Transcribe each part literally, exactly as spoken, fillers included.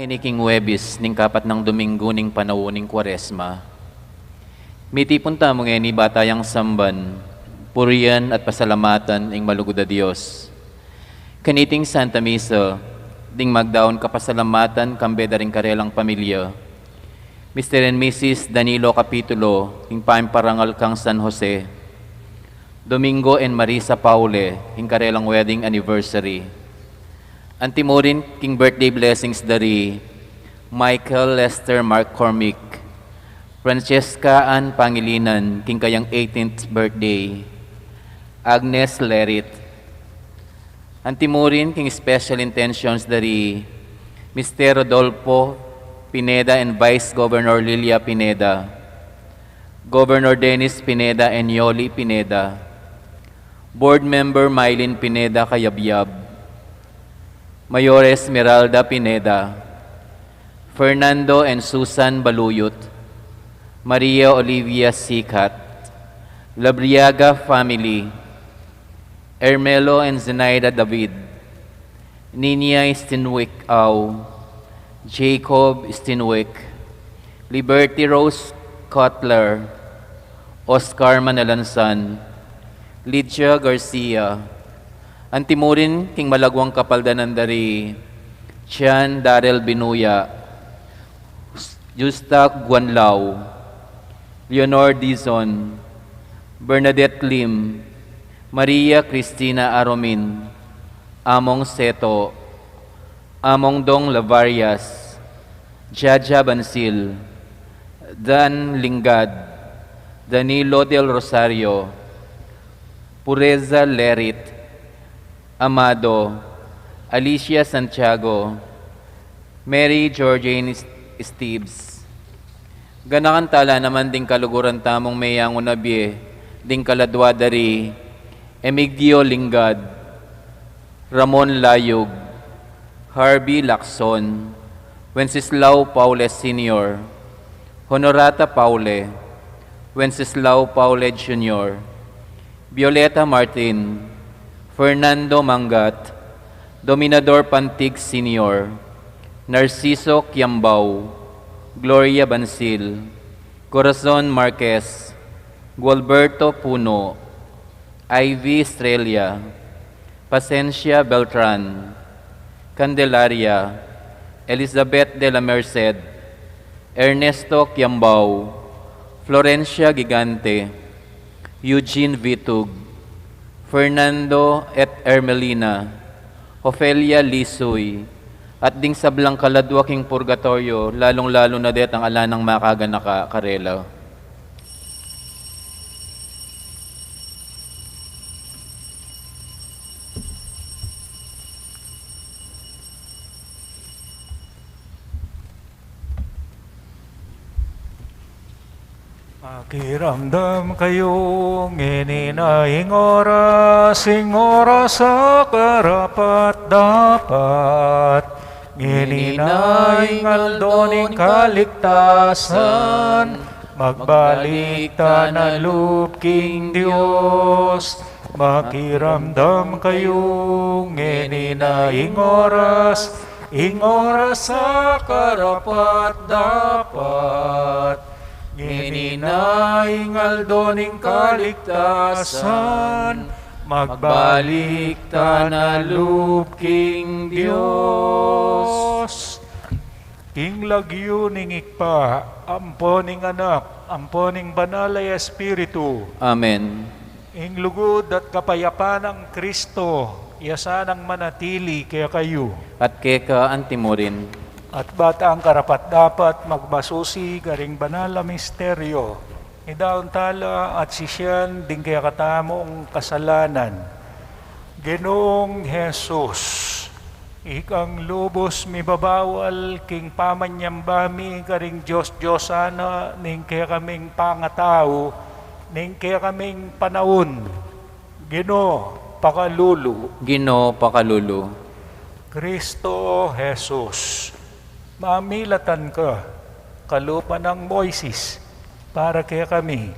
Ini king Huwebes ning kapat nang Dominggu ning panaun ning Kuaresma. Mitipun tamu ngeni ba tayang samban, purian at pasalamatan ing malugud a Dios. Kaniting Santa Misa, ding magdaun kapasalamatan kambe da ring karelang pamilya. Mister and Missus Danilo Capitulo, ing paimparangal kang San Jose. Domingo and Marisa Paule, ing karelang wedding anniversary. Antimurin king birthday blessings da ri Michael Lester McCormick, Francesca Ann Pangilinan, king kayang eighteenth birthday. Agnes Lerit. Antimurin king special intentions da ri Mister Rodolfo Pineda and Vice Governor Lilia Pineda, Governor Dennis Pineda and Yoli Pineda, Board Member Mylene Pineda Cayabyab, Mayor Esmeralda Pineda, Fernando and Susan Baluyot, Maria Olivia Sikat, Labriaga family, Ermelo and Zenaida David, Ninia Stinwick Au, Jacob Stinwick, Liberty Rose Kotler, Oscar Manalansan, Lydia Garcia, antimurin king malagwang kapaldanan da ri Chan Darrell Binuya, Justa Guanlao, Leonor Dizon, Bernadette Lim, Maria Cristina Aromin, Among Seto, Among Dong Lavarias, Jaja Bansil, Dan Lingad, Danilo Del Rosario, Pureza Lerit, Amado, Alicia Santiago, Mary Georgine Steves. Ganakan tala naman ding kaluguran tamung meyangu na bie, ding kaladwa da ri Emigdio Lingad, Ramon Layug, Harvey Lacson, Wenceslao Paule Senior, Honorata Paule, Wenceslao Paule Junior, Violeta Martin, Fernando Mangat, Dominador Pantig Senior, Narciso Kiambao, Gloria Bansil, Corazon Marquez, Gualberto Puno, Ivy Estrella, Pasencia Beltran, Candelaria, Elizabeth de la Merced, Ernesto Kiambao, Florencia Gigante, Eugene Vitug, Fernando at Ermelina, Ofelia Lisuy, at ding sablang kaladwa king purgatoryo, lalung-lalu na detang ala nang makaganaka karela. Makiramdam kayu, ngeni na ing oras, ing oras a karapat-dapat. Ngeni na ing aldo ning kaligtasan, magbalik ta na lub king Dios. Makiramdam kayu, ngeni na ing oras, ing oras a karapat-dapat. Ngeni na ing aldo ning kaligtasan, magbalik ta na lub king Dios. King lagyu ning Ibpa, ampo ning Anak, ampo ning Banal a Espiritu. Amen. Ing lugud at kapayapan nang Kristo, iya sanang manatili kekayu. At keka antimurin. At ba tang karapat-dapat magmasusi karing banal a misteryo, idaun tala at sisian ding kekatamung kasalanan. Ginung Jesus, ikang lubus mibabawal king pamanyamba mi karing Dios-diosan na ning kekaming pangatau, ning kekaming panaun. Ginu, pakalulu. Ginu, pakalulu. Kristo Jesus, mamilatan ka kalupa nang Moises para kekami,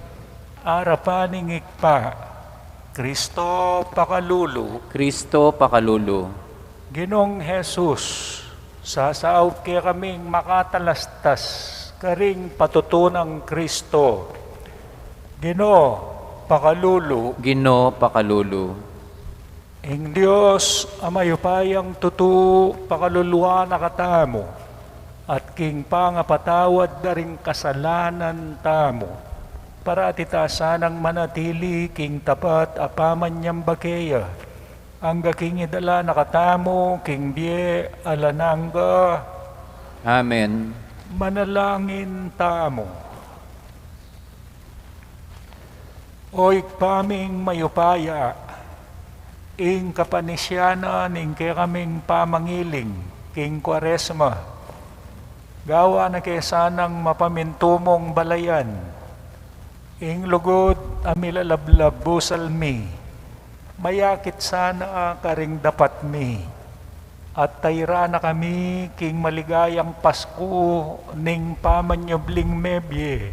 arapan ning Ibpa. Kristo, pakalulu. Kristo, pakalulu. Ginung Jesus, Sasaup kekaming makatalastas karing patutu nang Kristo. Ginu, pakalulu. Ginu, pakalulu. Ing Dios a mayupayang tutu pakaluluan na katamu, at king pangapatawad da ring kasalanan tamu, parati ta sanang manatili king tapat a pamanyamba keya, angga king idala na katamu king bie alang angga. Amen. Manalangin tamu. O Ibpa ming mayupaya, ing kapanisyan na ning kekaming pamangiling king Kwaresma, gawan na ke sanang mapamintu mung balayan ing lugud a milalablab busal mi, mayakit sana karing dapat mi, at tayra na kami king maligayang Pasku ning pamanyubling mebie.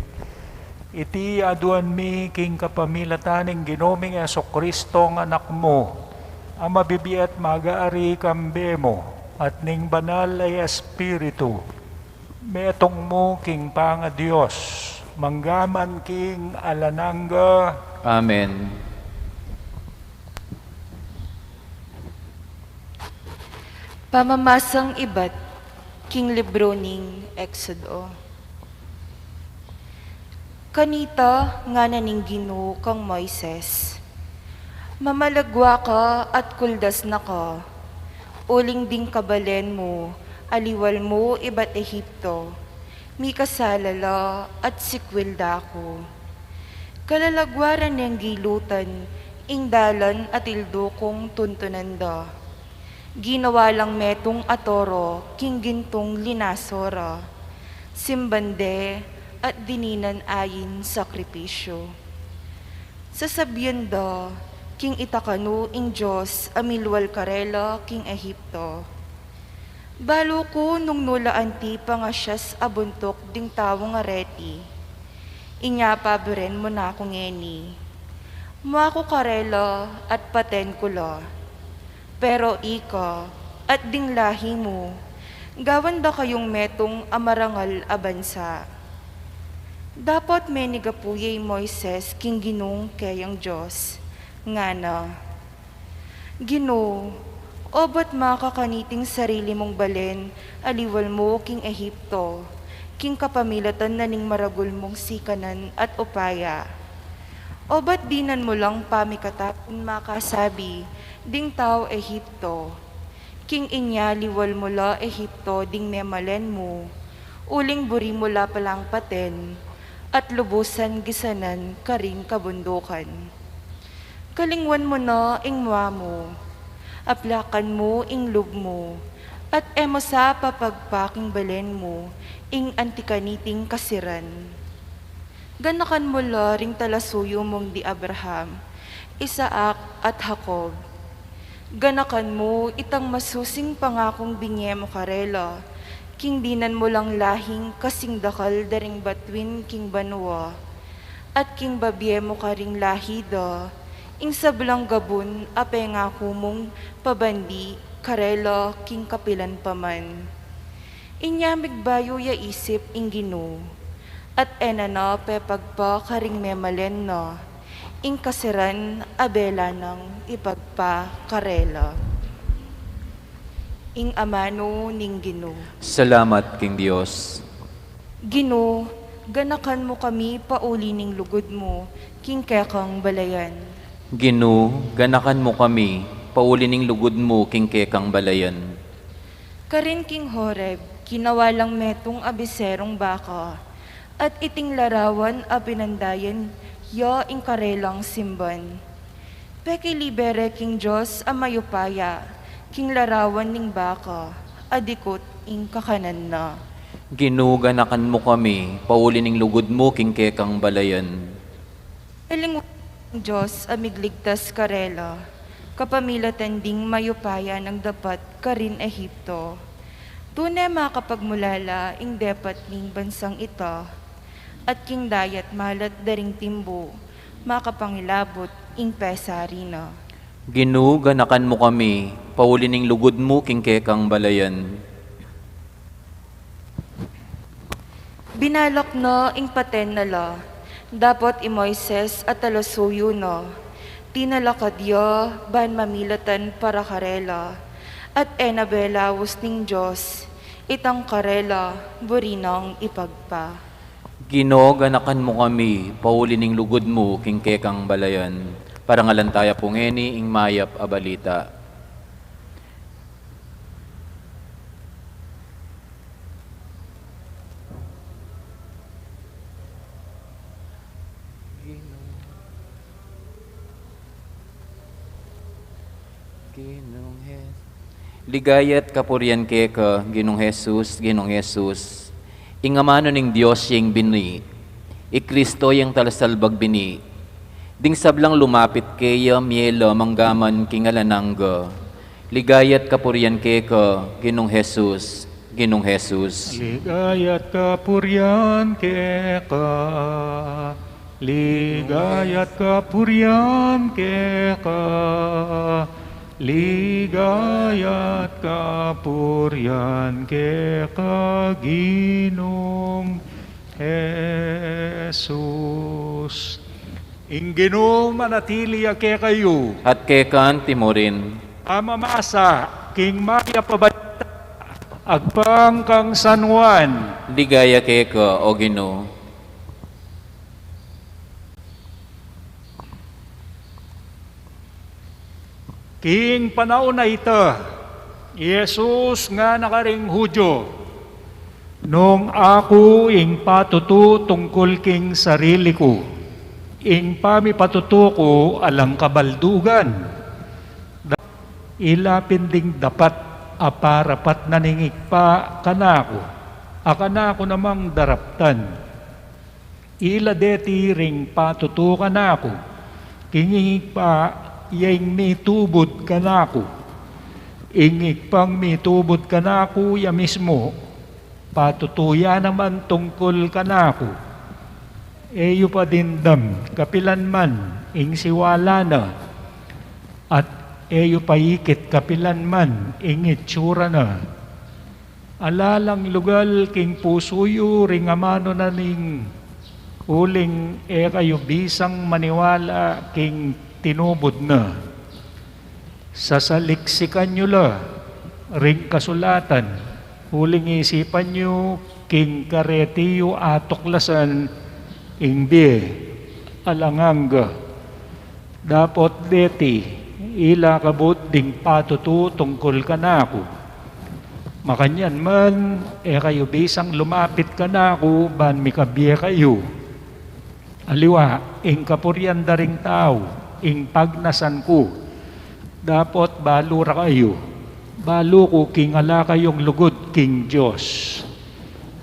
Iti aduan mi king kapamilatan ning Ginu ming Jesukristong Anak mu, a mabibie at mag-aari kambe mu, at ning Banal a Espiritu, metung mu king pangaDios, mangga man king alang angga. Amen. Pamamasang ibat king libru ning Exodo. Kanita ngana ning Ginu kang Moises, mamalagwa ka at kuldas na ka, uling ding kabalen mu, aliwal mu ibat Egipto, mikasala la at sikwil da ku. Kalalagwaran neng gilutan ing dalan a tildu kung tuntunan da. Ginawa lang metung a toro king gintung linaso ra, simban de at dininan ayin sakripisyu. Sasabian da king ita kanu ing Dios a milwal karela king Egipto. Balu ku nung nu la anti pangasias a buntuk ding taung areti, inya pabiren mu na ku ngeni. Mua ku karela at paten ku la. Pero ika at ding lahi mu, gawan da kayung metung a marangal a bansa. Dapot menigapu ya i Moises king Ginung keyang Dios, ngana, Ginu, obat ma ka kaniting sarili mung balen a liwal mu king Egipto, king kapamilatan na ning maragul mung sikanan at upaya. Obat dinan mu lang pamikatapun makasabi ding tau Egipto, king inya liwal mu la Egipto ding memalen mu, uling buri mu la palang paten, at lubusan gisanan karing kabundukan. Kalingwan mu na ing mua mu, aplakan mu ing lub mu, at e mu sa papagpa king balen mu ing anti kaniting kasiran. Ganakan mu la ring talasuyu mung di Abraham, Isaac, at Jacob. Ganakan mu itang masusing pangakung binie mu karela, king dinan mu lang lahing kasing dakal da ring batuin king banua, at king babie mu karing lahi da ing sablang gabun a pengaku mung pabandi karela king kapilan pa man. Inya migbayu ya isip ing Ginu, at e na na pepagpa karing memalen na ing kasiran a bela nang ipagpa karela. Ing amanu ning Ginu. Salamat king Dios. Ginu, ganakan mu kami pauli ning lugud mu king kekang balayan. Ginu, ganakan mu kami pauli ning lugud mu king kekang balayan. Karin king Horeb, kinawa lang metung a biserung baka, at iting larawan a pinandayan ya ing karelang simban. Pekilibere king Dios a mayupaya king larawan ning baka a dikut ing kakanan na. Ginu, ganakan mu kami pauli ning lugud mu king kekang balayan. Ilingu ning Dios a migligtas karela kapamilatan ding mayupaya nang dapat karin Egipto. Tune makapagmulala ing depat ning bansang ita, at king dayat malat da ring timbu makapangilabut ing pesari na. Ginu, ganakan mu kami pauli ning lugud mu king kekang balayan. Binalak na ing paten na la, dapot i Moises a talasuyu na, tinalakad ya ban mamilatan para karela, at e na belaus ning Dios itang karela buri nang Ibpa. Ginu, ganakan mu kami, pauli ning lugud mu king kekang balayan, parangalan taya pu ngeni ing mayap a balita. Ginung, Ginung Hes-, Ligaya at kapurian keka, Ginung Jesus, Ginung Jesus. Ing Amanu ning Dios ya ing bini, i Kristo ya ing talasalbag bini. Ding sablang lumapit keya, mie la manggaman king alang angga. Ligaya at kapurian keka, Ginung Jesus, Ginung Jesus. Ligaya at kapurian keka, ligaya at kapurian keka, ligaya at kapurian keka, Ginung Jesus. Ing Ginu manatili ya kekayu. At keka mu rin. Pamamasa king mayap a balita agpang kang San Juan. Ligaya keka, o Ginu. King panaun a ita, i Jesus ngana karing Judio, nung aku ing patutu tungkul king sarili ku, ing pamipatutu ku alang kabaldugan. Da-, ila pin ding dapat a parapat na ning Ibpa kanaku, a kanaku namang daraptan. Ila deti ring patutu kanaku, king ing Ibpa ya ing mitubud kanaku. Ing Ibpang mitubud kanaku ya mismu, patutu ya naman tungkul kanaku. E yu pa dimdam kapilan man ing siwala na, at e yu pa ikit kapilan man ing itsura na. Ala lang lugal king pusu yu ring amanu na ning, uling e kayu bisang maniwala king tinubud na. Sasaliksikan yu la ring kasulatan, uling isipan yu king kareti yu atuklasan ing bie alang angga. Dapot deti, ila kabud ding patutu tungkul kanaku. Makanyan man, e kayu bisang lumapit kanaku ban mikabie kayu. Aliwa, ing kapurian da ring tau, ing pagnasan ku. Dapot balu ra kayu, balu ku king ala kayung lugud king Dios.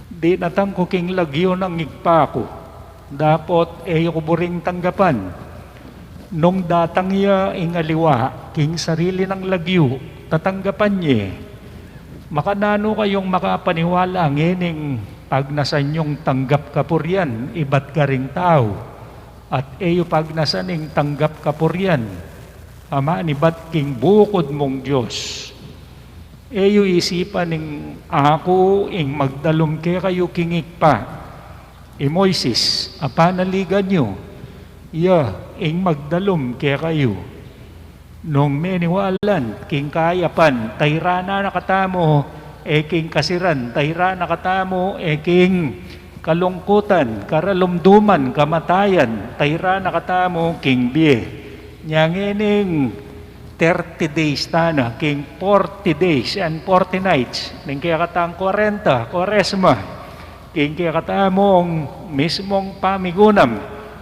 Dinatang ku king lagyu nang Ibpa ku, dapot e yu ku buring tanggapan. Nung datang ya ing aliwa king sarili nang lagyu, tatanggapan ye. Makananu kayung makapaniwala ngening pagnasan yung tanggap kapurian ibat karing tau, at e yu pagnasan ing tanggap kapurian a manibat king bukud mung Dios? E yu isipan ing aku ing magdalum kekayu king Ibpa. I Moises a panaligan yu, iya ing magdalum kekayu. Nung meniwalan king kayapan, tayran na katamu, e king kasiran, tayran na katamu, e king kalungkutan, karalumduman, kamatayan, tayran na katamu king bie. Nya ngening thirty days tana, king forty days and forty nights, ning kekatang kwarenta, Kuaresma, king kekatamung mismung pamigunam,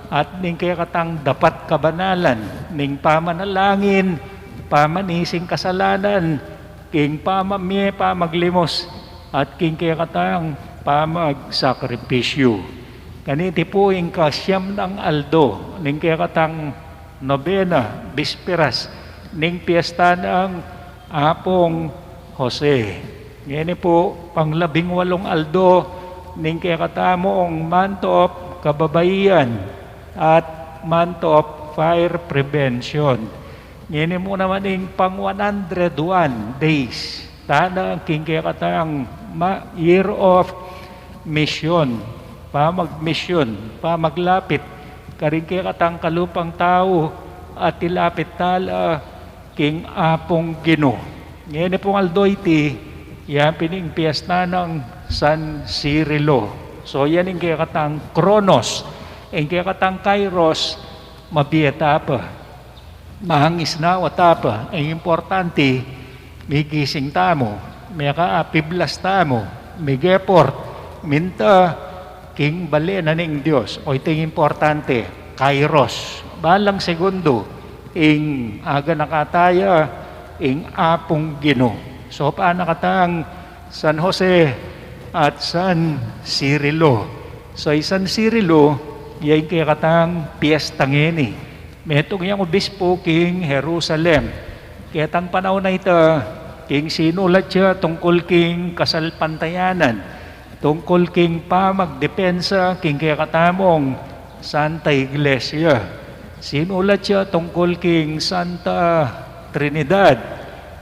at ning kekatang dapat kabanalan, ning pamanalangin, pamanising kasalanan, king pamamie, pamaglimos, at king kekatang pamagsakripisyu. Kaniti pu ing kasiam nang aldo ning kekatang nobena, bisperas, ning piesta nang Apung Jose. Ngeni pu, panglabing walung aldo ning kekatamung month of kababaian at month of fire prevention. Ngeni mu naman ing pang one hundred one days tana king kekatang ma-, year of mission. pamagmisyun, pamaglapit karing kekatang kalupang tau, at ilapit tala king Apung Ginu. Ngeni pung aldo iti, yan pin ing piesta nang San Cirilo. So, yan ing kekatang Kronos, ing kekatang Kairos, mabie ta pa. Mangisnawa ta pa. Ing importante, migising tamu, mekaapiblas tamu, mig-effort, minta king bale na ning Dios. O, iti ing importante, Kairos. Balang segundo, ing aganaka taya ing Apung Ginu. So, panakatang San Jose at San Cirilo. So, i San Cirilo, ya ing kekatang piesta ngeni. Metung yang obispo king Jerusalem. Ketang panaun a ita, king sinulat ya tungkul king kasalpantayanan, tungkul king pamagdepensa king kekatamung Santa Iglesia. Sinulat ya tungkul king Santa Trinidad,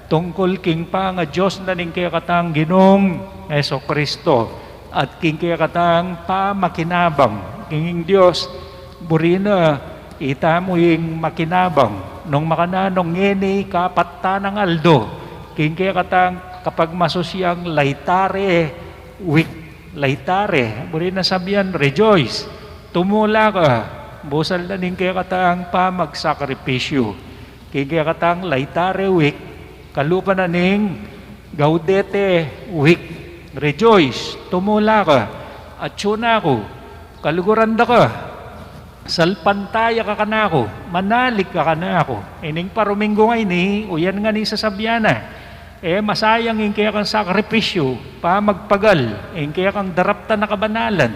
tungkul king pangaDios na ning kekatang Ginung Jesucristo, at king kekatang pamakinabang king Dios. Buri na itamu ing makinabang nung makananu ngeni, kapat ta nang aldo king kekatang kapagmasusiang Laetare Week. Laetare, buri na sabian rejoice, tumula ka. Busal na ning kekatang pamagsakripisyu king kekatang Laetare Week, kalupa na ning Gaudete Week, rejoice, tumula ka. Atyu na ku, kaluguran da ka, salpantaya ka kanaku, manalig ka kanaku. Ining paruminggu ngeni, uyan ngeni sasabian na, e masayang ing kekang sakripisyu, pamagpagal, ing kekang daraptan a kabanalan.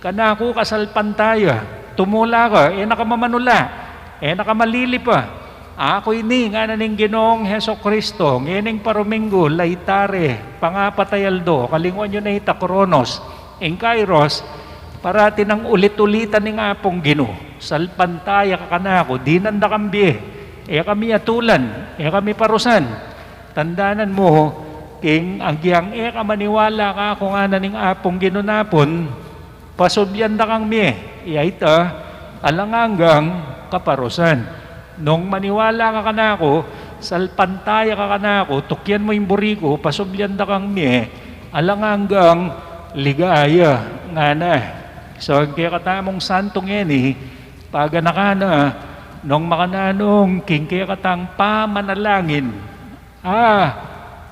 Kanaku ka salpantaya, tumula ka, e na ka mamanula, e na ka malili pa. Aku ini, ngana ning Ginung Jesucristo, ngening paruminggu, Laetare, pangapat a aldo, kalinguan yu na ita Kronos, ing Kairos, parati nang ulit-ulitan ning Apung Ginu. Salpantaya ka kanaku, dinan da kang bie, e ka mi atulan, e ka mi parusan. Tandanan mu, king agyang e ka maniwala kaku, ngana ning Apung Ginu, napun pasublian da kang mie, ya ita, alang anggang kaparusan. Nung maniwala ka kanaku, salpantaya ka kanaku, tukian mu ing buri ku, pasublian da kang mie, alang anggang ligaya, ngana. So, ing kekatamung santu ngeni, paganakan na, nung makananu king kekatang pamanalangin, a,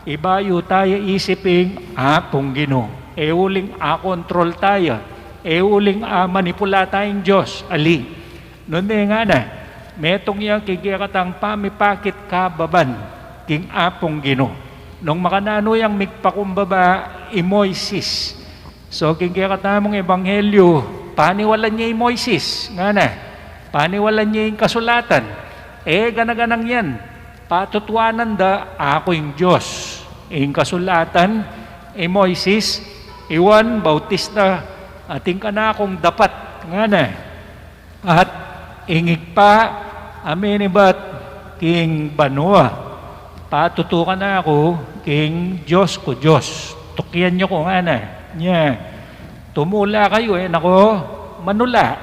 ibayu taya isip ing Apung Ginu. E uling akontrol taya, e uling amanipula taya ing Dios, ali. Nune ngana, metung ya king kekatang pamipakit kababan king Apung Ginu. Nung makananu yang migpakumbaba i Moises, so, king kekatamung ebanghelyu, paniwalan ye i Moises, ngana, paniwalan ye ing kasulatan. E gana-ganang yan, patutuanan da, aku ing Dios. Ing kasulatan, i Moises, i Juan Bautista, atin kanakung dapat, ngana. At ing Ibpa a minibat king banua, patutu kanaku king Dios ku Dios. Tukian yu ku, ngana. Nya, tumula kayu, e na ku manula,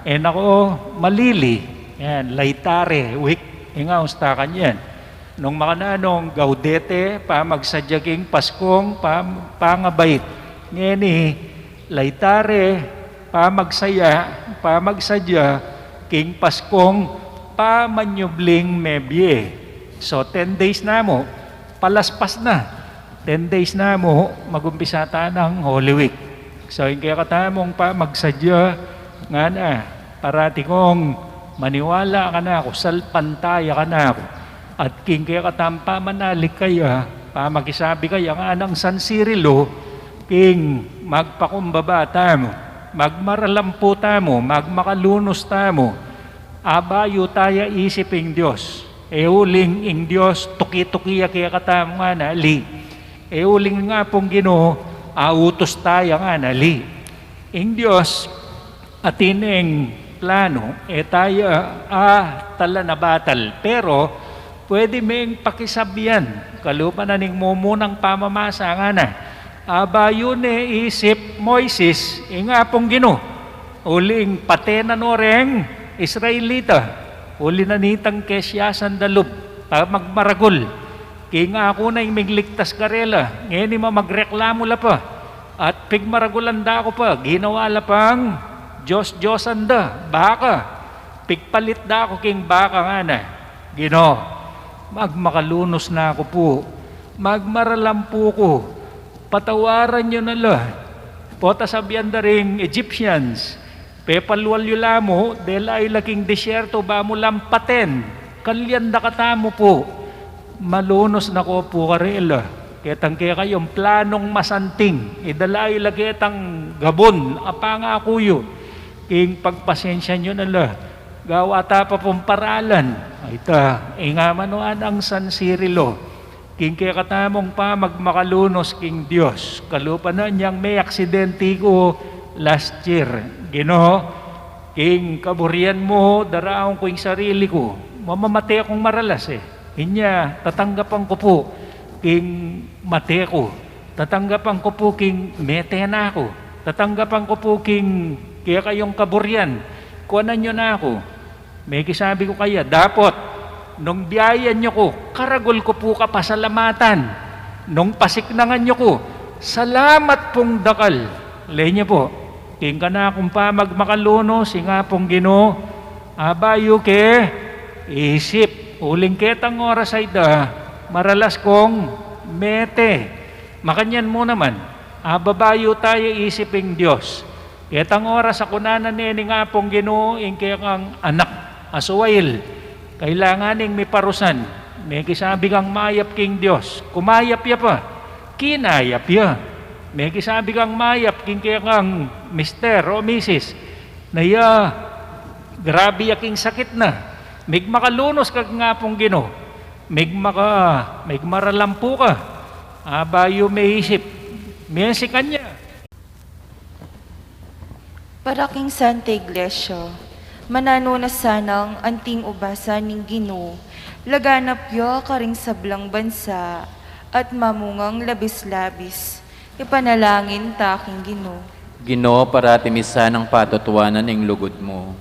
e na ku malili. Yan, Laetare Week, ing aus ta kanyan. Nung makananung Gaudete, pamagsadya king Paskung pam-, pangabait. Ngeni, Laetare, pamagsaya, pamagsadya king Paskung pamanyubling mebie. So, ten days na mu, palaspas na. Ten days na mu, magumpisa ta nang Holy Week. So, ing kekatamung pamagsadya, ngana, parati kung maniwala kanaku, salpantaya kanaku. At king kekatang pamanalig kaya, pamakisabi kaya, nganang San Cirilo, king magpakumbaba tamu, magmaralampu tamu, magmakalunus tamu, abayu taya isip ing Dios. E uling ing Dios tuki-tuki ya kekatamu, ngana, ali. E uling ing Apung Ginu autus taya, ngana, ali. Ing Dios, atin neng planu, e taya a talanabatal. Pero, pwede meng pakisabian, kalupa na ning mumunang pamamasa, ngana, Abayu ne isip Moises ing Apung Ginu, uling pate na no reng Israelita, uli na nitang kesiasan da lub pamagmaragul. King aku na ing migligtas karela, ngeni mamagreklamu la pa, at pigmaragulan da ku pa, ginawa la pang dios-diosan da baka, pigpalit da ku king baka, ngana. Ginu, magmakalunus na ku pu, magmaralampu ku, patawaran yu na la. Pota sabian da ring Egyptians, pepalwal yu la mu, dela yu la king disyerto, ba mu lang paten, kalyan da katamu pu. Malunus na ku pu karela, ketang kekayung planung masanting, idala yu la ketang gabun a pangaku yu king pagpasensyan yu na la. Gawa ta pa pung paralan. Ay ta, ing amanuan nang San Cirilo king kekatamung pamagmakalunus king Dios. Kalupa na niang me aksidenti ku last year, Ginu, king kaburian mu, daraun ku ing sarili ku. Mamamate kung maralas, e. Inya, tatanggapan ku pu king mate ku. Tatanggapan ku pu king mete na ku. Tatanggapan ku pu king kekayung kaburian. Kuanan yu na ku. Mekisabi ku kaya, dapot, nung biayan yu ku, karagul ku pu kapasalamatan. Nung pasiknangan yu ku, salamat pung dakal. Leni pu, king kanakung pamagmakalunus ing Apung Ginu, abayu ke isip, uling ketang oras a ita, maralas kung mete. Makanyan mu naman, ababayu taya isip ing Dios. Ketang oras a kunan ne ning Apung Ginu ing kekang anak a suwail, kailangan ning miparusan. Mekisabi kang mayap king Dios, kumayap ya pa, kinayap ya. Mekisabi kang mayap king kekang mister o misis, na ya, grabe ya king sakit na. Migmakalunus ka king Apung Ginu, migmaka, migmaralampu ka, abayu me isip, mesikan ya. Para king Santa Iglesia, mananu na sanang anting ubasan ning Ginu, laganap ya karing sablang bansa, at mamungang labis-labis, ipanalangin ta king Ginu. Ginu, parati mi sanang patutuanan ing lugud mu.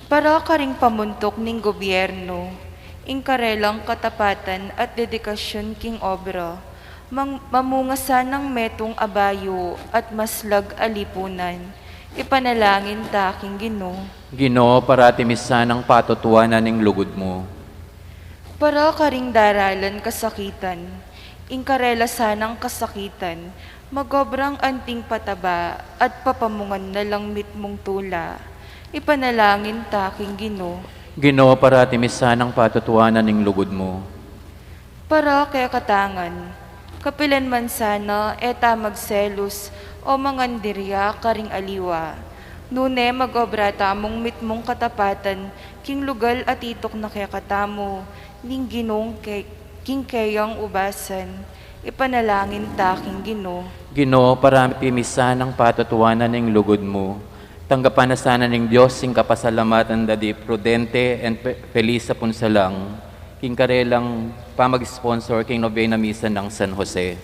Para karing pamuntuk ning gobyerno, ing karelang katapatan at dedikasyun king obra, mang-, mamunga sanang metung a bayu at maslag a lipunan, ipanalangin ta king Ginu. Ginu, parati mi sanang patutuanan ing lugud mu. Para karing daralan kasakitan, ing karela sanang kasakitan, magobrang anting pataba at papamungan na lang mitmung tula, ipanalangin ta king Ginu. Ginu, parati mi sanang patutuanan ing lugud mu. Para kekatangan, kapilan man sana e ta magselus o mangandirya karing aliwa, nune magobra tamung mitmung katapatan king lugal a tituk na kekatamu ning Ginung ke-, king keyang ubasan, ipanalangin ta king Ginu. Ginu, parati mi sanang patutuanan ing lugud mu. Tanggapan na sana ning Dios ing kapasalamatan da di Prudente and Fe-, Felisa Punsalang, king karelang pamag-sponsor king Novena Misa nang San Jose.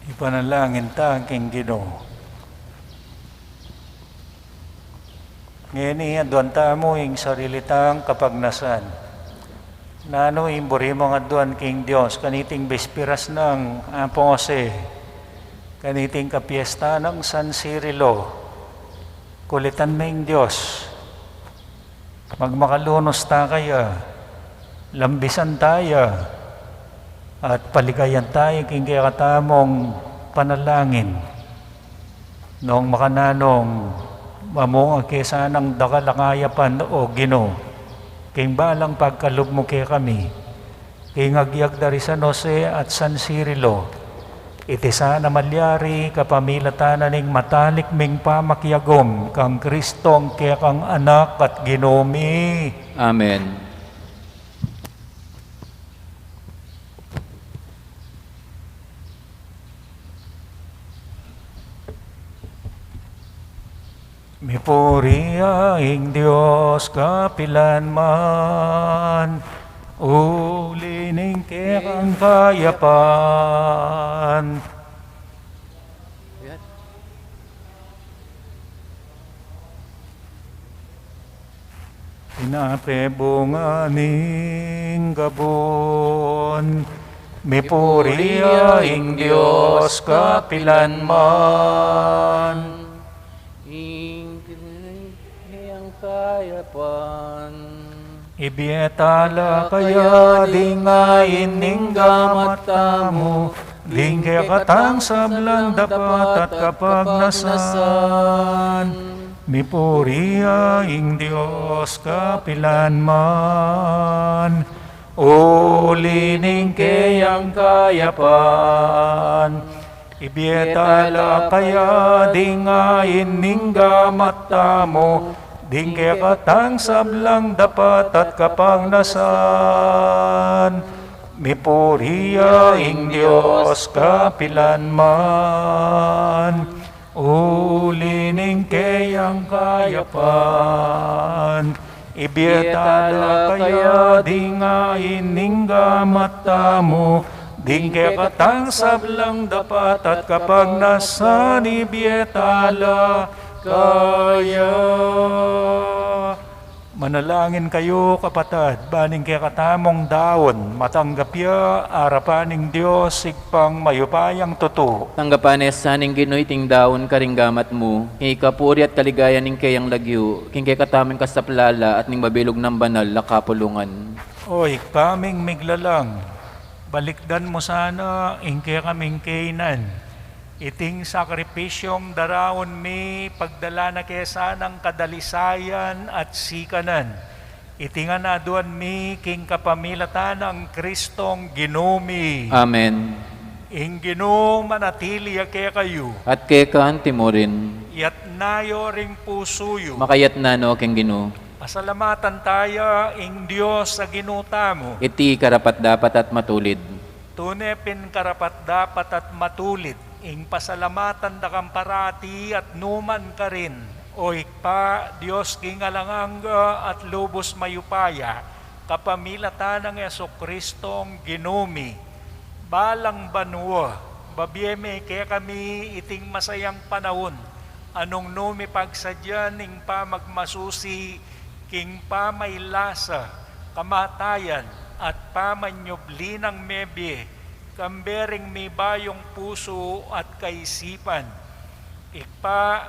Ipanalangin ta king Ginu. Ngeni, aduan tamu ing sarili tang kapagnasan. Nanu ing buri mung aduan king Dios kaniting bisperas nang Apu Jose, kaniting kapiesta nang San Cirilo? Kulitan me ing Dios. Magmakalunus ta kaya, lambisan ta ya, at paligayan ta ya king kekatamung panalangin. Nung makananung mamunga ke sanang dakal a kayapan, O Ginu, king balang pagkalub mu kekami, king agyag da ri San Jose at San Cirilo, iti sana malyari kapamilatan na ning matalik ming pamakiagum kang Kristong kekang Anak at Ginu mi. Amen. Mipuri ya ing Dios kapilan man. Uli ning kekang kayapan. Tinape bunga ning gabun, mipuri ya ing Dios kapilan man. Ing kekang kayapan. Ibie tala kaya ding ain ning gamat tamu, ding kekatang sablang dapat at kapagnasan. Mipuri ya ing Dios kapilan man. Uli ning keyang kayapan, ibie tala kaya ding ain ning gamat tamu, ding kekatang sablang dapat at kapagnasan. Mipuri ya ing Dios kapilan man. Uli ning keyang kayapan, ibie tala kaya ding ain ning gamat tamu, ding kekatang sablang dapat at kapagnasan, ibie tala kaya. Manalangin kayu, kapatad, ban ing kekatamung daun matanggap ya arapan ning Dios Ibpang mayupayang tutu. Tanggapan na sa ning Ginu iting daun karing gamat mu, king ikapuri at kaligayan ning keyang lagyu, king kekatamung kasaplalan at ning mabilug nang banal a kapulungan. O Ibpa ming miglalang, balikdan mu sana ing kekaming kainan iting sakripisyung daraun mi, pagdala na ke sanang kadalisayan at sikanan. Iti ngan aduan mi king kapamilatan nang Kristong Ginu mi. Amen. Ing Ginu manatili ya kekayu. At keka antimurin. Yatna yu ring pusu yu. Makayatna no king Ginu. Pasalamatan taya ing Dios a Ginu tamu. Iti karapat-dapat at matulid. Tune pin karapat-dapat at matulid ing pasalamatan da kang parati at numan karin, O Ibpa, Dios king alang angga at lubus mayupaya, kapamilatan nang Jesukristong Ginu mi. Balang banua, babie me kekami iting masayang panaun, a nung nu mi pagsadyan ing pamagmasusi king pamailasa, kamatayan, at pamanyubli nang mebie, kambe ring mibayung pusu at kaisipan. Ibpa,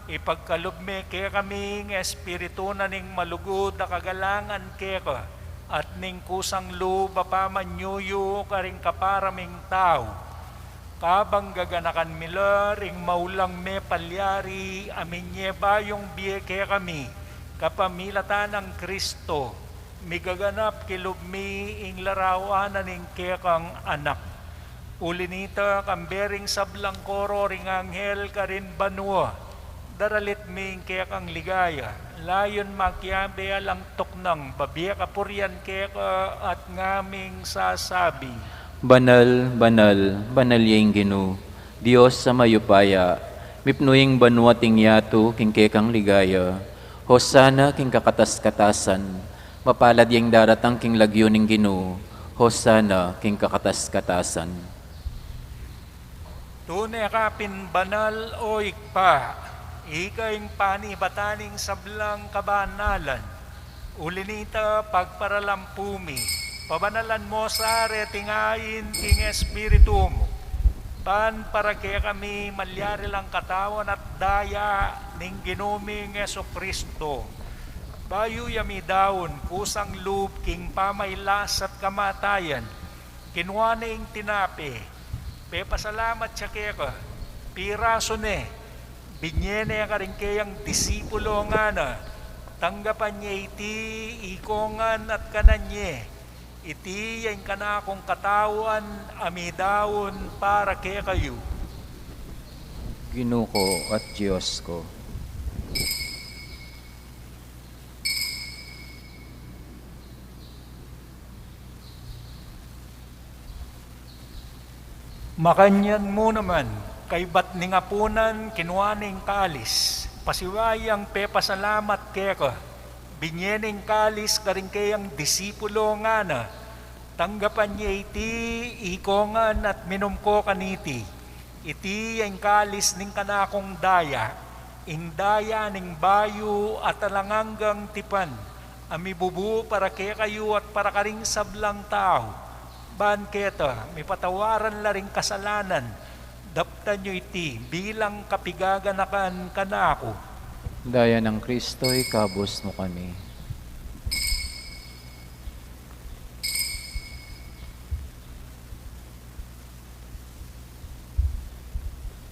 ipagkalub me kekami ing espiritu na ning malugud a kagalangan keka, at ning kusang lub a pamanyuyu karing kapara ming tau. Kabang gaganakan mi la ring maulang me palyari a minye bayung bie kekami, kapamilatan nang Kristo, migaganap kilub mi ing larawan na ning kekang Anak. Uli nita, kambe ring sablang koro ring anghel karin banua, daralit mi ing kekang ligaya, layun makiabe alang tuknang babie kapurian keka at ngaming sasabi. Banal, banal, banal ya ing Ginu, Dios a mayupaya, mipnu ing banua at ing yatu king kekang ligaya. Hosana king kakatas-katasan. Mapalad ya ing daratang king lagyu ning Ginu. Hosana king kakatas-katasan. Tune ka pin banal, O Ibpa, ika ing panibatan ning sablang kabanalan. Uli nita, pagparalampu mi, pabanalan mo sa reting ain king Espiritu mu, ban para kekami malyari lang katawan at daya ning Ginu ming Jesucristo. Bayu ya midaun kusang lub king pamailas at kamatayan, kinua ne ing tinape, pepasalamat ya keka, pirasu ne, binye ne karing keyang disipulo, ngana, tanggapan ye iti ikongan at kanan ye, iti ya ing kanakung katawan a midaun para kekayu. Ginu ku at Dios ku. Makanyan mu naman, kaybat ning apunan, kinua ne ing kalis, pasiwa yang pepasalamat keka, binye ne ing kalis karing keyang disipulo, ngana, Tanggapan ye iti, ikongan at minum ko kaniti. Iti ya ing kalis ning kanakung daya, ing daya ning bayu at alang anggang tipan, a mibubu para kekayu at para karing sablang tau. Ban keta, mipatawaran la ring kasalanan, daptan yu iti bilang kapigaganakan kanaku. Daya nang Kristo, ikabus mu kami.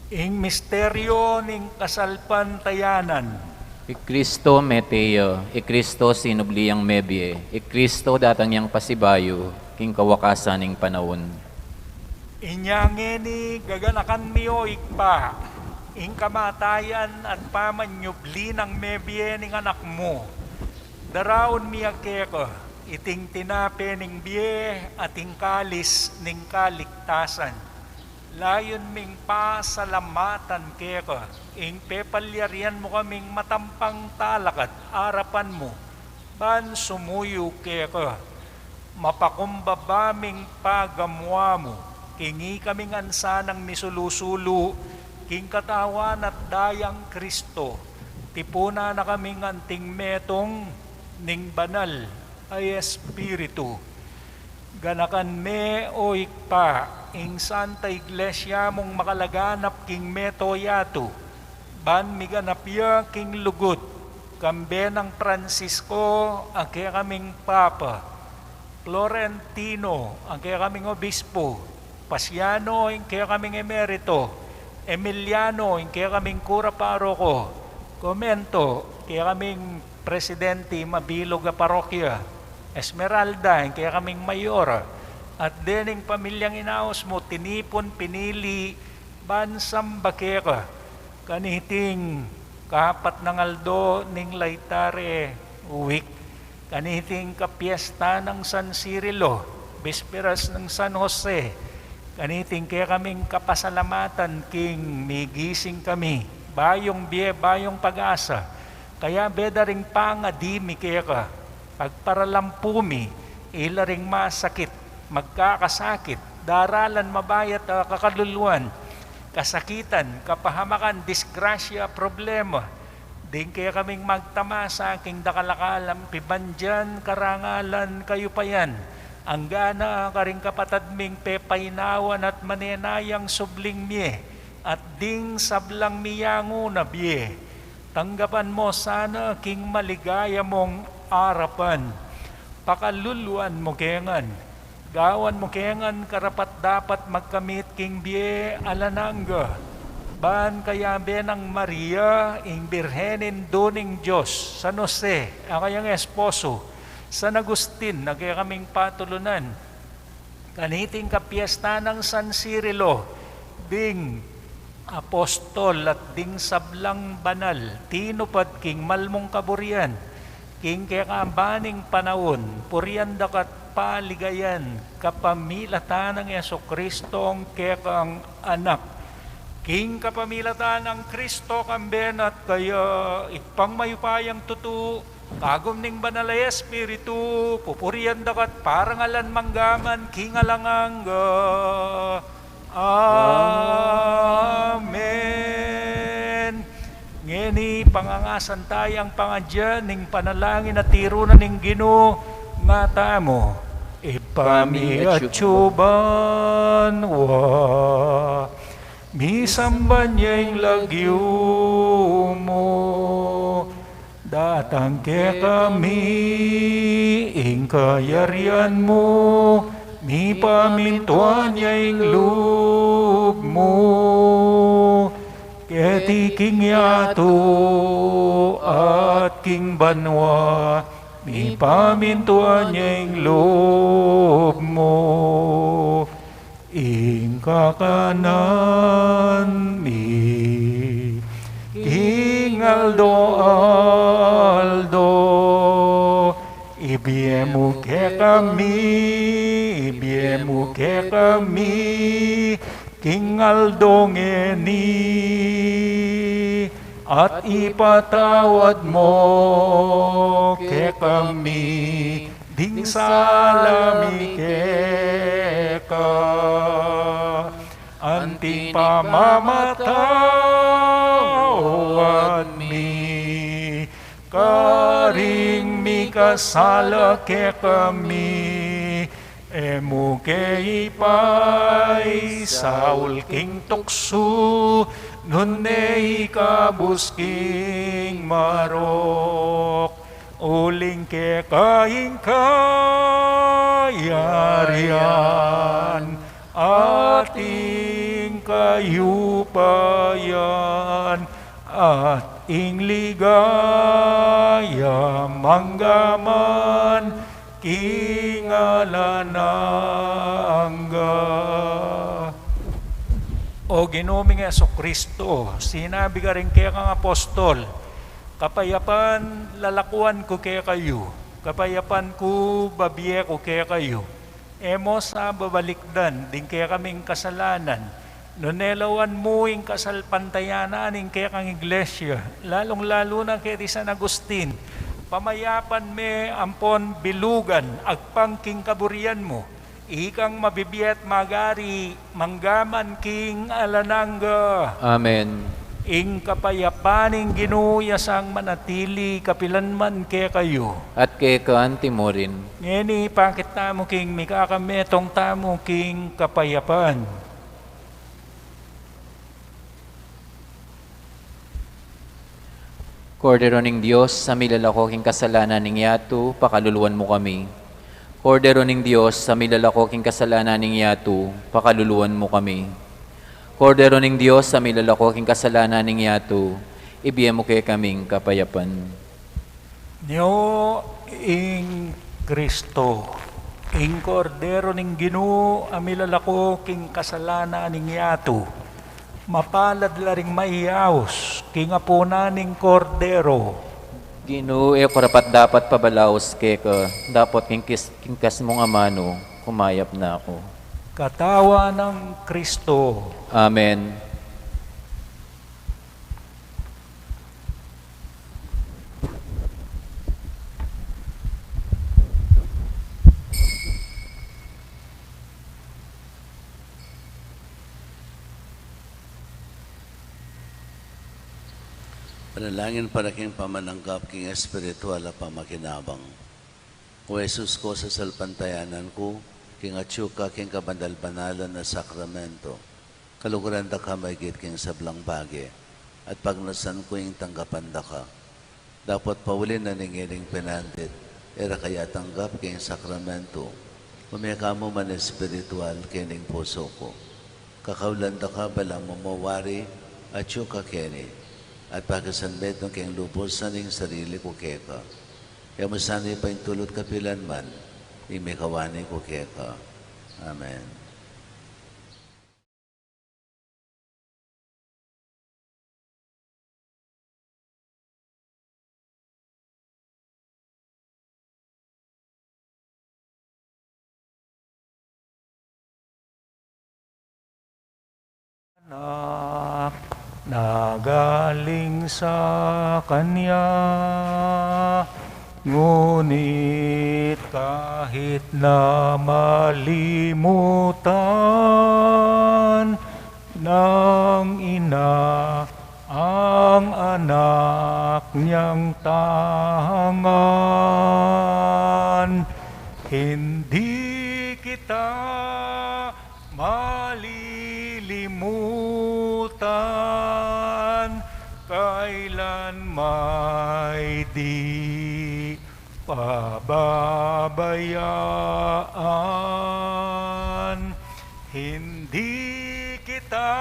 Ing misteryo ning kasalpantayanan. I Kristo mete ya, i Kristo sinubli yang mebie, i Kristo datang yang pasibayu, king kawakasan ning panaun. Inya ngeni gaganakan mi, o Ibpa, ing kamatayan at pamanyubli nang mebie ning Anak mu. Daraun mi ya keka iting tinape ning bie at ing kalis ning kaligtasan. Layun ming pasalamatan keka ing pepalyarian mu kaming matampang talakad arapan mu, ban sumuyu keka. Mapakumbaba ming pagamuamu king ikami ngan sanang misulu-sulu king Katawan at Dayang Kristo, tipunan na kaming anting metung ning Banal a Espiritu. Ganakan me, o Ibpa, ing Santa Iglesia mung makalaganap king mabilug a yatu, ban miganap ya king lugud, kambe nang Francisco a kekaming Papa, Florentino a kekaming Obispo, Pasiano ing kekaming Emerito, Emiliano ing kekaming Kura Paroko, Comento kekaming Presidente mabilug a parokya, Esmeralda ing kekaming Mayor, at dening pamilyang inaus mu tinipun pinili ban samba keka kaniting kapat nang aldo ning Laetare week, kaniting kapiesta nang San Cirilo, bisperas nang San Jose, kaniting kekaming kapasalamatan king migising kami, bayung bie, bayung pag-asa, kayabe da ring pangadi mi keka, pagparalampu mi, ila ring masakit, magkakasakit, daralan mabayat a kakaluluan, kasakitan, kapahamakan, disgrasya, problema, ding kekaming magtamasa king dakal a kalampiban, karangalan, kayupayan, anggana karing kapatad ming pepainawan at manenayang subling mie, at ding sablang miyangu na bie. Tanggapan mo sana king maligaya mong arapan. Pakaluluan mo ke ngan. Gawan mo ke ngan karapat-dapat magkamit king bie alang angga. Ban kayabe nang Maria, ing Birhen Indu ning Dios, San Jose, a kayang esposo, San Agustin, a kekaming patulunan, kaniting kapiesta nang San Cirilo, ding apostol at ding sablang banal, tinupad king malmung kaburian, king kekaban ning panaun, purian da ka't paligayan, kapamilatan nang Jesucristo a kekang Anak. King kapamilatan nang Kristo, kambe na at kaya, Ibpang mayupayang tutu, kagum ning Banal a Espiritu, pupurian da ka't parangalan mangga man king alang angga. Amen. Ngeni pangangasan taya ing pangadya ning panalangin a tiru na ning Ginu, ngatamu. Ibpa mi atsu ka banua, misamban ya ing lagyu mu, datang kekami ing kayarian mu, mipamintuan ya ing lub mu, keti king yatu at king banua, mipamintuan ya ing lub mu. Ing kakanan mi king aldo-aldo, ibie mu kekami, ibie mu kekami king aldo ngeni, at ipatawad mu kekami ding sala mi ke Pamamatawad mi karing mikasala kekami, e mu ke ipaisaul king tuksu, nune ikabus king marok. Uling keka ing kayarian, at ing kayupayan, at ing ligaya, mangga man king alang angga. O Ginu ming Jesucristo, sinabi karing kekang apostol, kapayapan lalakuan ku kekayu, kapayapan ku babie ku kekayu. E mu sa babalikdan ding kekaming kasalanan, nune lawan mu ing kasalpantayanan ning kekang iglesia, lalung-lalu na keti San Agustin. Pamayapan me ampon bilugan agpang king kaburian mu, ikang mabibie at magari mangga man king alang angga. Amen. Ing kapayapan ning Ginu ya sang manatili kapilan man kekayu. At keka anti mu rin. Ngeni, pakit tamu king mikakametung tamu king kapayapan. Kordero ning Dios, a milalako king kasalanan ning yatu, pakaluluan mu kami. Kordero ning Dios, a milalako king kasalanan ning yatu, pakaluluan mu kami. Kordero ning Dios, a milalako king kasalanan ning yatu, ibie mu kekaming kapayapan. Nyo ing Kristo, ing Kordero ning Ginu, a milalako king kasalanan ning yatu. Mapalad la ring maiyaus king apunan ning Kordero. Ginu, e ku karapat-dapat pabalaus keka, dapot king kes-, king kes mung amanu, kumayap na ku. Katawan nang Kristo. Amen. Panalangin para king pamananggap king espiritual a pamakinabang. O Jesus ku, sasalpantayanan ku king atyu ka king kabanal-banalan a sakramento. Kaluguran da ka maigit king sablang bage, at pagnasan ku ing tanggapan da ka. Dapot pauli na ning ining penandit, e ra ka ya tanggap king sakramento, ume ka mu man espiritual king pusu ku. Kakaulan da ka balamu mu wari atyu ka keni, at pakisanmetung king lubus ing sarili ku keka. E mu sana paintulut kapilan man ing mikawani ku keka. Amen. Anak na galing sa kanya, ngunit kahit na malimutan ng ina ang anak niyang tangan, hindi kita malilimutan, kailan may di pababayaan. Hindi kita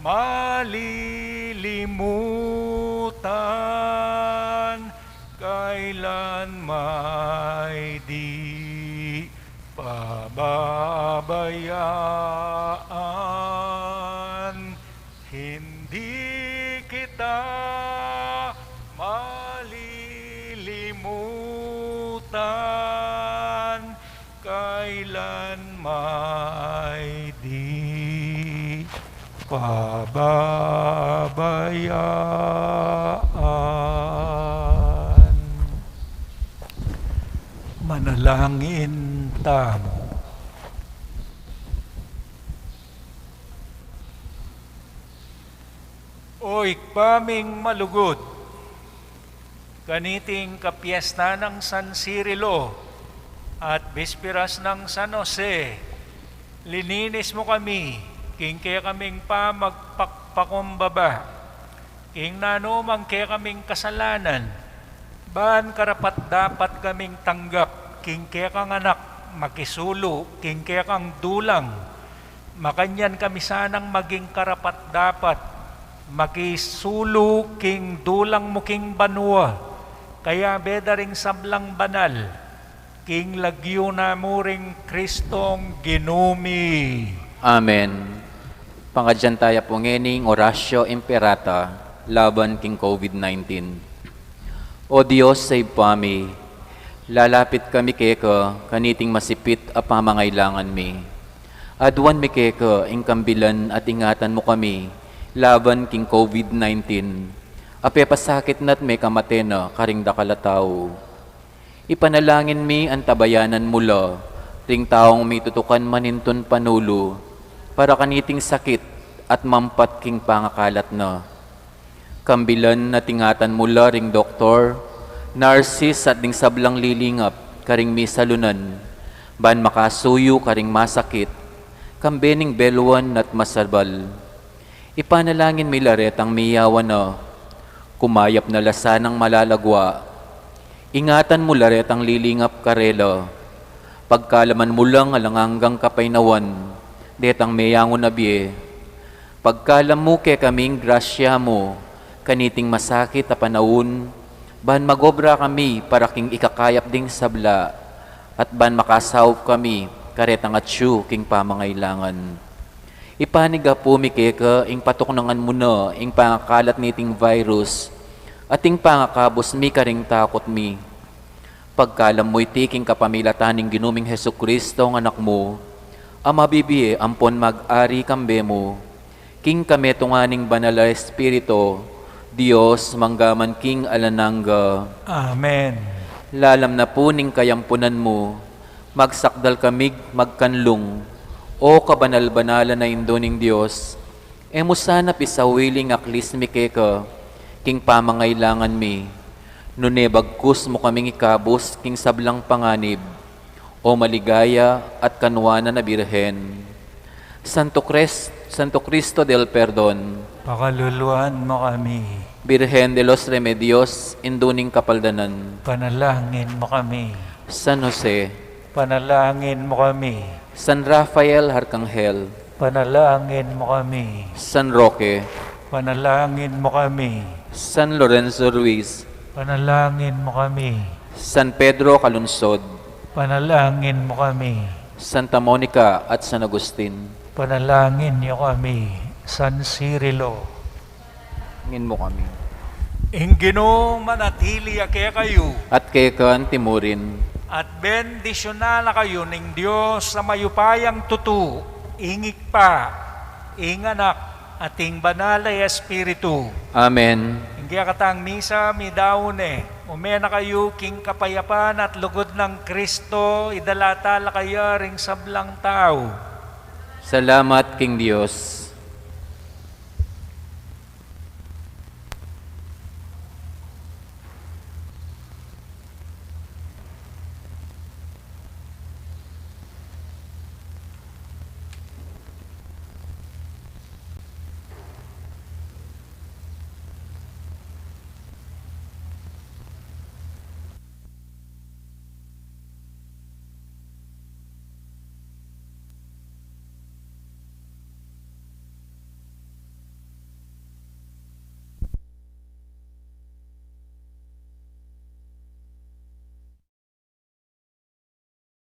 malilimutan, kailan may di pababayaan. Hindi kita malilimutan, kailan may di pababayaan. Manalangin tamu. O Ibpa ming malugud, kaniting kapiesta nang San Cirilo at bisperas nang San Jose, lininis mu kami king kekaming pamagpakpakumbaba king nanumang kekaming kasalanan, ban karapat-dapat kaming tanggap king kekang anak, makisulu king kekang dulang. Makanyan kami sanang maging karapat-dapat makisulu king dulang mu king banua, kayabe da ring sablang banal, king lagyu na mu ring Kristong Ginu mi. Amen. Pangadyan taya pu ngening Oratio Imperata laban king COVID nineteen. O Dios, a Ibpa mi, lalapit kami keka kaniting masipit a pamangailangan mi. Aduan mi keka ing kambilan at ingatan mu kami laban king COVID nineteen, a pepasakit na't mekamate na karing dakal a tau. Ipanalangin mi antabayanan mu la ring taung mitutukan manintun panulu para kaniting sakit at mampat king pangakalat na. Kambilan at ingatan mu la ring doktor, narsis at ding sablang lilingap karing misalunan, ban makasuyu karing masakit, kambe ning beluan at masabal. Ipanalangin mi la retang miyawan na, kumayap na la sanang malalagua. Ingatan mu la retang lilingap karela. Pagkalaman mu lang alang anggang kapaynawan detang meyangu na bie. Pagkalam mu kekaming grasya mu kaniting masakit a panaun, ban magobra kami para king ikakayap ding sabla, at ban makasaup kami karetang atyu king pamangailangan. Ipanigapu mi keka ing patuknangan mu na ing pangakalat niting virus, at ing pangakabus mi karing takut mi. Pagkalam mu iti king kapamilatan ning Ginu ming Jesucristo, a Anak mu, a mabibie ampon mag-ari kambe mu, king kametungan ning Banal a Espiritu, Dios, mangga man king alang angga. Amen. Lalam na pu ning kayampunan mu, magsakdal kamig magkanlung, O kabanal-banalan a Indu ning Dios, e mu sana pisawili ing aklis mi keka king pamangailangan mi, nune bagkus mu kaming ikabus king sablang panganib, O maligaya at kanuanan a Birhen. Santo Cres-, Santo Cristo del Perdon. Pakaluluan mu kami. Birhen de los Remedios, Indu ning Kapaldanan. Panalangin mu kami. San Jose. Panalangin mu kami. San Rafael Arkanghel. Panalangin mu kami. San Roque. Panalangin mu kami. San Lorenzo Ruiz. Panalangin mu kami. San Pedro Calungsod. Panalangin mu kami. Santa Monica at San Agustin. Panalangin yu kami. San Cirilo. Ngin mu kami. Ing Ginu manatili ya kekayu. At keka antimurin. At bendisyunan na kayu ning Dios a mayupayang tutu, ing Ibpa, ing Anak, at ing Banal a Espiritu. Amen. Ing kekatang misa midaun ne, ume na kayu king kapayapan at lugud nang Kristo, idala tala kaya ring sablang tau. Salamat king Dios.